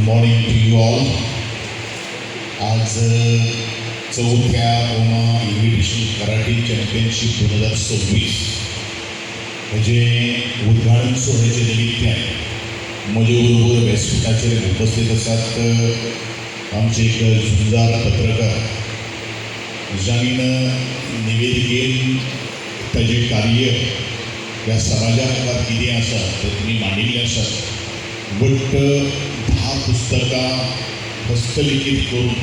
Morning to you all. आज चौथ्या Uma इन्व्हिटेशनल karate championship 2026 म्हणजे उद्घाटन सोहळ्याच्या निमित्तान म्हजे बरोबर व्यासपिठाचेर उपस्थित आसात आमचे एक झुंजार पत्रकार, जाणीन निवेदिकेन ताजें कार्य ह्या समाजा मुखार कितें आसा तें तुमी मांडिल्लें आसा. वट्ट 10 पुस्तकां हस्तलिखीत करून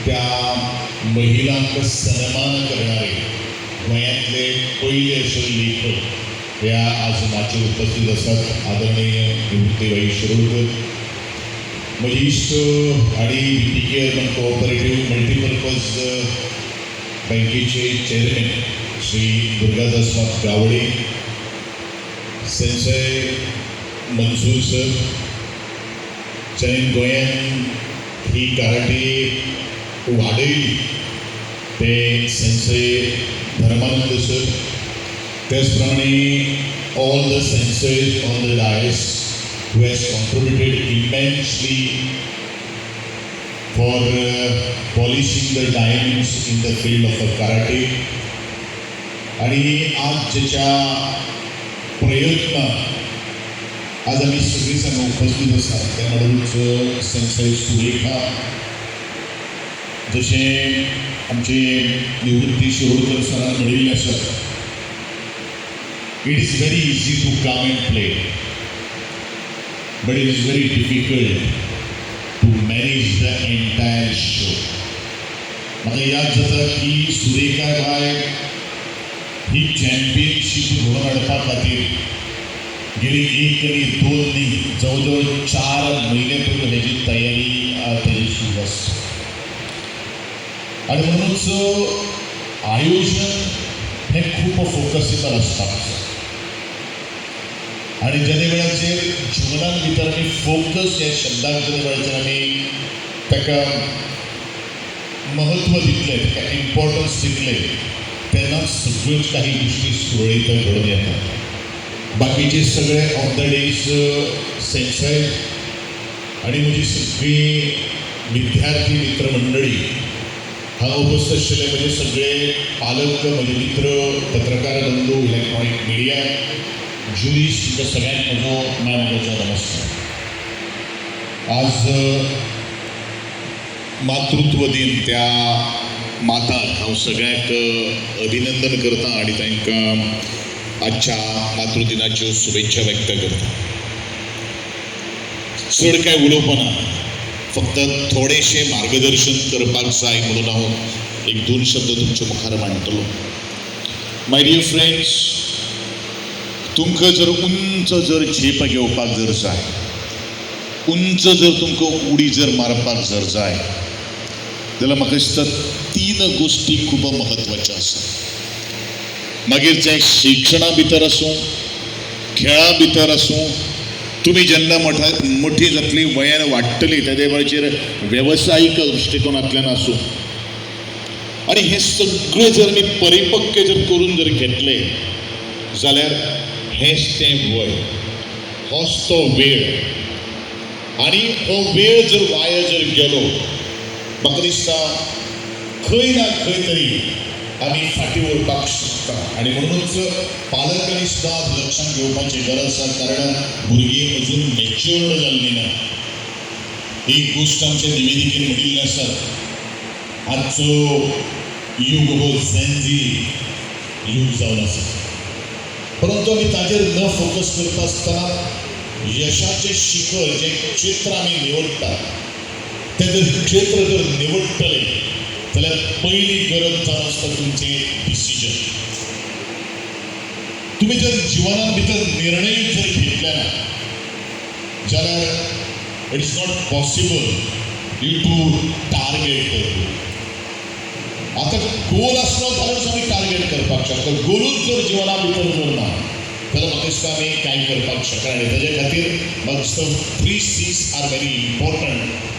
त्या महिलांक सन्मान करणारे गोंयांतले पयले अशे लेखक ह्या आज माचयेर उपस्थित आसात, आदरणीय निवृत्तीभाई शिरोडकर. म्हजे इश्ट आनी बीपीके अर्बन कोऑपरेटिव्ह मल्टीपर्पज बँकेचे चेअरमॅन श्री दुर्गादास गावडे, सेन्सय मनसूर सर, जाणें गोंयान ही कराटे वाडयली ते सेन्सय धर्मानंद सर, त्याच प्रमाणे all the senseis on the dais who has contributed immensely for polishing the diamonds in the field of karate आणि आज ज्याच्या प्रयत्न आज आमी सगळीं हांगा उपस्थित आसात, त्या म्हणूनच सेन्सय सुरेखा, जशें आमचे निवृत्ती शिरोडकर सरान म्हणिल्लें आसा, it is very easy to come and play, but it is very difficult to manage the entire show. म्हाका याद जाता की सुरेखा बाय ही चॅम्पियनशीप घडोवन हाडपा खातीर गेली एक आनी दोन न्ही, जवळ जवळ 4 म्हयने पयलीं हेजी तयारी तेजी सुरू आसता आनी म्हणूनच आयोजन हें खूब फोकसेबल आसपाक जाय. आनी जेन्ना वेळाचेर जिवनान भितर आमी फोकस ह्या शब्दाक जेन्ना वेळाचेर आमी ताका महत्व दितले, ताका इम्पॉर्टन्स दितले, तेन्नाच सगळ्योच काही गोश्टी सुरळीत घडून येतात. बाकीचे सगळे ऑन the days सेन्सय आनी म्हजी सगळीं विद्यार्थी मित्रमंडळी, हांगा उपस्थित आशिल्ले म्हजे सगळे पालक, म्हजे मित्र, पत्रकार बंधू, इलेक्ट्रॉनीक मिडिया, ज्युरीस, तुमच्या सगळ्यांक म्हजो मानवाचो नमस्कार. आज मातृत्व दिन. त्या माताक हांव सगळ्यांक अभिनंदन करता आनी तांकां आजच्या मातृदिनाच्यो शुभेच्छा व्यक्त करता. चड कांय उलोवपा ना, फक्त थोडेशें मार्गदर्शन करपाक जाय म्हणून हांव एक दोन शब्द तुमच्या मुखार मांडटलो. My dear friends, तुमकां जर उंच जर झेप घेवपाक जर जाय, उंच जर तुमकां उडी जर मारपाक जर जाय जाल्यार म्हाका दिसता तीन गोश्टी खूब म्हत्वाच्यो आसा. मागीर तें शिक्षणा भितर आसूं, खेळा भितर आसूं, तुमी जेन्ना मोठी जातली, वयान वाडटली, तेदे वेळाचेर वेवसायीक दृश्टिकोनांतल्यान आसूं, आनी हें सगळें जर आमी परिपक्व जर करून जर घेतलें जाल्यार हेंच तें वय, होच तो वेळ. आनी हो वेळ जर वाया जर गेलो, म्हाका दिसता खंय ना खंय तरी आमी फाटीं उरपाक शकता. आनी म्हणूनच पालकांनी सुद्दां लक्षांत घेवपाची गरज आसा, कारण भुरगीं अजून मॅच्युअर्ड जाल्लीं ना. एक गोश्ट आमच्या निवेदिकेन म्हणिल्ली आसा, आजचो युग हो झेनझी युग जावन आसा. परंतु आमी ताजेर न फोकस करता आसतना यशाचें शिखर जें क्षेत्र आमी निवडटात, तें जर क्षेत्र जर निवडटले जाल्यार पयली गरज जावन आसता तुमचें डिसिजन. तुमी जर जिवनात भितर निर्णय जर घेतले ना जाल्यार it is not possible you to target the goal. आतां गोल आसलो जाल्यारूच आमी टार्गेट करपाक शकता. गोलूच जर जिवना भितर जर ना जाल्यार म्हाका दिसता आमी कांय करपाक शकना. आनी ताजे खातीर म्हाका दिसता three C's are very important.